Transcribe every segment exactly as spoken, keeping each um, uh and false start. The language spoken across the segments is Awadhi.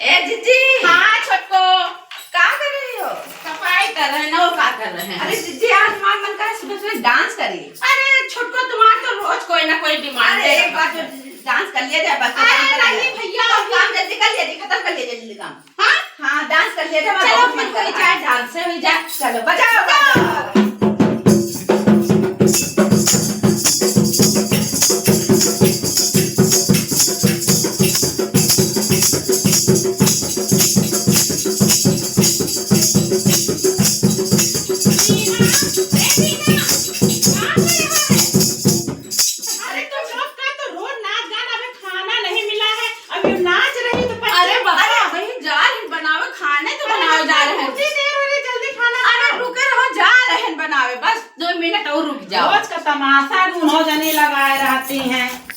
ए जीजी। हाँ छोटको। का कर रही हो? सफाई कर रहे हैं, और का कर रहे हैं? अरे जीजी, आज हमार मन करे सुबह सुबह dance करी। अरे छोटको, तुम्हार तो रोज कोई ना कोई demand अरे है। एक बार तो dance कर लिया जाए बस, तो अरे काम कर नहीं लिया। भैया, तो अभी काम जल्दी कर लिया जाए, खत्म कर लिया जाए जल्दी काम। हाँ? हाँ, dance कर लिया जाए, हमारा चलो बहुत फिर मन कर कोई रहा है। चाहे dance से हुई जाए। चलो, बजाओ, बजाओ। अरे तुम लोग का तो रोज नाच गाना, अभी खाना नहीं मिला है, अभी नाच रही तो अरे बाबा, अरे वही जा रहे हैं बनावे, खाना तो बनावे जा रहे हैं। कितनी देर हो रही, जल्दी खाना अरे बनाओ। रुके रहो, जा रहे हैं बनावे, बस दो मिनट और रुक जाओ। रोज का तमाशा दोनों जने लगाए रहती हैं।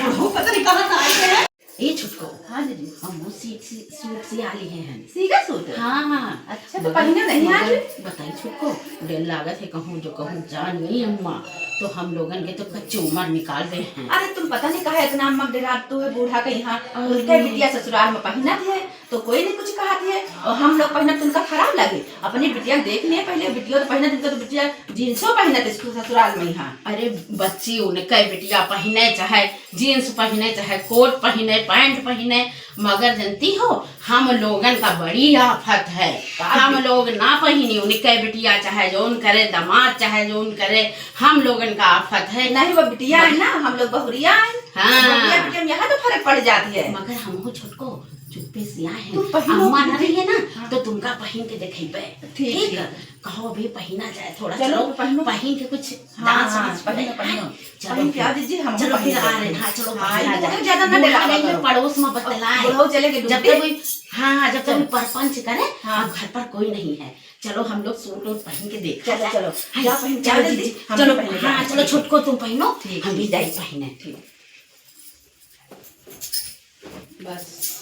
बुढ़ऊ पता नहीं कहाँ से आए हैं। ए छोटको, हाँ दीदी। हम वो सी, सी, सूट सिया लिए हैं। सीगा सूट? हाँ, हाँ। अच्छा, तो मगर, पहने नहीं आज? मगर बताई छोटको, डर लागत है कहूँ जो कहूँ जान गई अम्मा, तो हम लोगन के तो कच्ची उम्र निकाल दे हैं। अरे तुम पता नहीं काहे इतना अम्मा डरात हो बूढ़ा के यहाँ। अरे। उनके बिटिया ससुराल में पहनत है तो कोई नहीं कुछ कहत है, और हम लोग पहनब तो उनका खराब लगे। अपनी बिटिया देख लिए पहले, बिटिया तो पहनत, इनका तो बिटिया जींसो पहनत है ससुराल में यहाँ। अरे बच्ची, उनके बिटिया पहने चाहे जींस पहिने, चाहे कोट पहिने, पैंट पहिने, मगर जनती हो, हम लोगन का बड़ी आफत है। का हम बे- लोग ना पहिनी, उनके बिटिया चाहे जौन करे, दामाद चाहे जौन करे, हम लोगन का आफत है। नहीं, वो बिटिया है ना, हम लोग बहुरिया है। हाँ। बहुरिया बिटिया में यहाँ तो फर्क पड़ जाती है। मगर हमहू छोटको चुप्पे सिया है। तू पहिनो अम्मा ना बिटिया। रही है ना, हाँ। तो तुमका पहिन के देखेबे। ठीक, ठीक। कहो भी पहिना जाए थोड़ा, चलो, चलो, पहिनो। पहिन के कुछ हाँ, dance हाँ, वांस पहिनो, करे। पहिनो। चलो पहिन के फिर, आ दीजिए, हम चलो पहिन फिर के आ रहे हैं। हाँ, चलो हाँ, पहिना ये जाए। बहुत ज्यादा ना बूढ़ा डरावा नहीं है, करो। पड़ोस में बतलाए। बुढ़ऊ चले गए जब तक ड्यूटी। कोई, हाँ, हाँ, जब तक कोई चलो। परपंच करे, हाँ। अब घर पर कोई नहीं है। चलो हम लोग सूट वूट पहन के देखा चलो, जाए। चलो। हाँ, जा पहन के चलो आ दीदी, दीदी, हम चलो, भी पहन के हाँ, जाएंगे। चलो छोटको तुम पहनो, ठीक, हम भी ठीक। जाए पहने। ठीक। बस।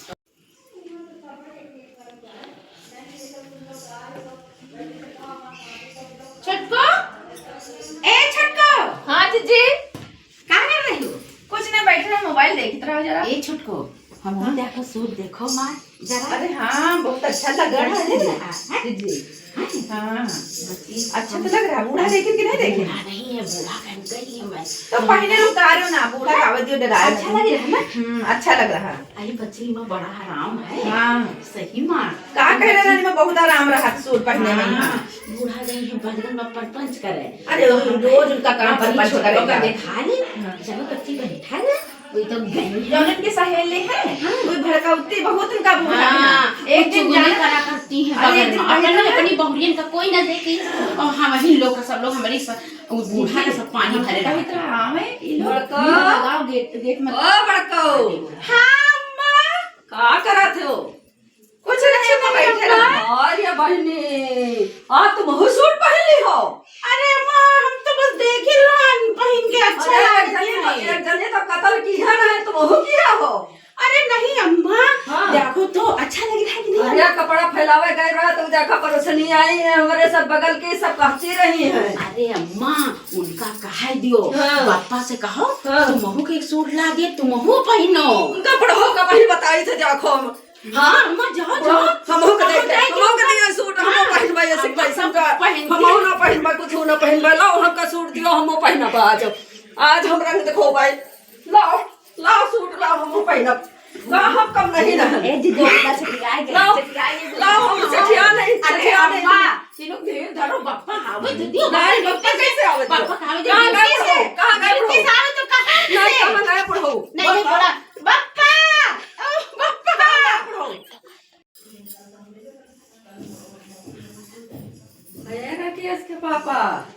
छोटको, ए छोटको। हाँ जीजी। का कर रही हो? कुछ ना, बैठे रहो, मोबाइल देखत रहो जरा। ए छोटको, हम हाँ? देखो सूट देखो माँ जरा। अरे हाँ, बहुत अच्छा लग रहा है। हाँ, हाँ। जीजी। हाँ। हाँ। बच्ची, अच्छा तो लग रहा है। बूढ़ा देखे कि नहीं देखे? बूढ़ा नहीं है, बूढ़ा पहन के ही है मैं। तो पहने उतारो ना, बूढ़ा का आवत दियो डराए अच्छा नहीं। लग रहा है ना? हम्म, अच्छा लग रहा है। अरे बच्ची, में बड़ा आराम है। हाँ। सही माँ। का कह रहे रानी, में बहुत आराम रहा सूट पहने में। हाँ, बूढ़ा गई है, बजरंग में परपंच करे। अरे, तो हम रोज उनका काम अरे, परपंच छोटको करेगा। का देखा ले। हाँ। चलो बच्ची, बैठा ना। कोई तो गई है। जौन उनके सहेली है, हाँ। कोई भड़कौती बहुत उनका बूढ़ा हाँ, है। एक कुछ दिन चुगली जाना करा करती है अरे, एक बगल दिन में। अपनी, पहले अपनी बहुरियन का कोई ना देखी। और हम ही लोग का सब लोग हमारी स-, वो बूढ़ा का सब पानी भरे रहता है। पवित्र आराम है, ये लोग बड़का। मुंह लगाओ, गेट, गेट में। ओ बड़को। हाँ, अम्मा। का करत हो? कुछ नहीं, अम्मा, बैठे रहा। अरे बहिनी, आ तुमहू सूट पहन ली हो? अरे अम्मा, हम तो बस देखी रहन पहन के, अच्छा अरे, लागत एक जने तो, है। एक जने तो कत्ल किया ना है, तुमहू किया हो? अरे नहीं अम्मा, हाँ। देखो तो अच्छा लग रहा है कि नहीं अरे, अम्मा? कपड़ा फैलावे गए रहा तो देखा परोसनी आई है, हमारे सब बगल के सब कहती रही है। अरे अम्मा, उनका कहा दियो, हाँ। बप्पा से कहो, हाँ। तुमहू के एक सूट ला दिए, तुमहू पहनो। उनका पढ़ो का वही बताई थे, देखो हम। हाँ, अम्मा, जाओ, जाओ। हमहू के दे, हमहू के दिया सूट, हमहू हाँ। पहनबे, ऐसे अम्मा, पैसा सब का। पहनती हमहू है। ना पहनबे, कुछ ना पहनबे। लाओ, हमका सूट दियो, हमहू पहनब आज। आज हम रंग देखो भाई। लाओ, लाओ सूट, लाओ, हमहू पहनब। का हम कम नहीं रहन। ए, दीदी, हमरा से पिराए गए, लाओ, से पिराए गए। लाओ, हम सेठिया नहीं, अरे, सेठिया नहीं। अम्मा, तीनों धीरे धरो, बप्पा आवे, दीदी, नहीं, बप्पा कैसे आवे? बप्पा आवे, कहाँ गए कैसे? बुढ़ऊ? कहाँ गए बुढ़ऊ? कैसे आवे तो कहाँ नहीं, से? कहाँ गए बुढ़ऊ? नहीं, बप्पा। बड़ा, बप्पा! ओ, बप्पा! कहाँ गए बुढ़ऊ? ए, राकेश के पापा,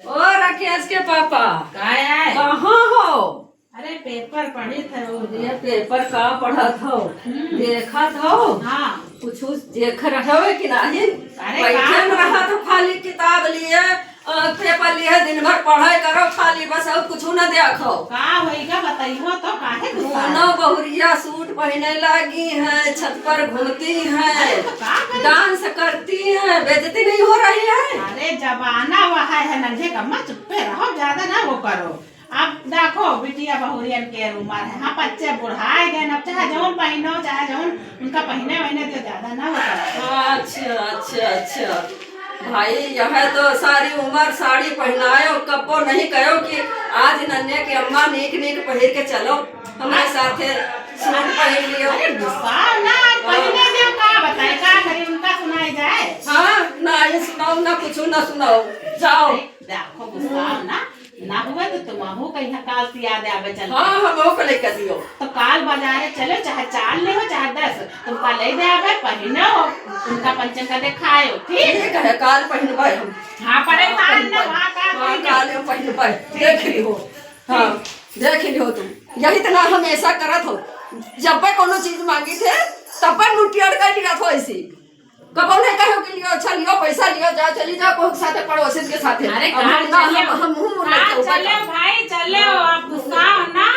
ओ राकेश के पापा, का है? कहाँ हो? अरे, पेपर पढ़ित है वो। ये पेपर का पढ़त हो? हम्म। देखत हो? हाँ। कुछ देख रहे हो कि नहीं? अरे, बैठे का में रहत हो खाली किताब लिए, अ, पेपर लिए, दिन भर पढ़ाई करो खाली, बस और कुछ ना देखो। का होइगा बताइहो तो, काहे गुस्सा? दोनों बहुरिया सूट पहने लागी हैं, छत पर घूमती हैं, अरे, तो का करी? Dance करती हैं, बेइज्जती नहीं हो रही है? अरे, जमाना वह है नंझे कम्मा, चुप्पे रहो, ज्यादा ना वो करो। अब देखो, बिटिया बहुरियन के उमर है, हाँ, बच्चे बुढ़ाए गए, अब चाहे जौन पहिनो, चाहे जौन उनका पहिने वहिने दियो, ज्यादा ना हो पाए। अच्छा, अच्छा, अच्छा। भाई, यह तो सारी उमर साड़ी पहिनायो, कब्बो नहीं कहो कि आज नन्हे के अम्मा नीक नीक पहिर के चलो, हमरे साथे सूट पहिर लियो। अरे, गुस्सा ना, पहिने दियो, का बताए, का करी, उनका सुनाई जाए? हाँ, ना ही सुनाओ, ना कुछ ना सुनाओ, जाओ। अरे, देखो, गुस्सा ना, ना हुए तो तुमहू कहिया काल सिया दे आवे चल। हाँ, हमहू के लेके दियो। तो काल बाजारे चलो, चाहे चार ले हो, चाहे दस, तुमका ले दे आवे, पहिनो, उनका पंचन का देखायो, ठीक? ठीक है, काल पहिनबे हम। हाँ, परेशान ना, पहिनबे। हाँ, काल हाँ, पहिनबे। काल हम पहिनबे। देख रही हो। हाँ, देख रही हो तुम। यही तो ना हमेशा करत हो। जब पे कोनो चीज मांगी थे, तब पे मुट्ठी अड़का लिया थो ऐसी। कबो नहीं कहो कि लियो, अच्छा लियो, पैसा लियो, जा, चली जाओ, कोई के साथे, पड़ोसिन के साथे। अरे, अब कहाँ हम ना, चले? हम, हम मुंह कहाँ लेके ऊपर चले का। भाई, चले हो, आप गुस्सा हो ना?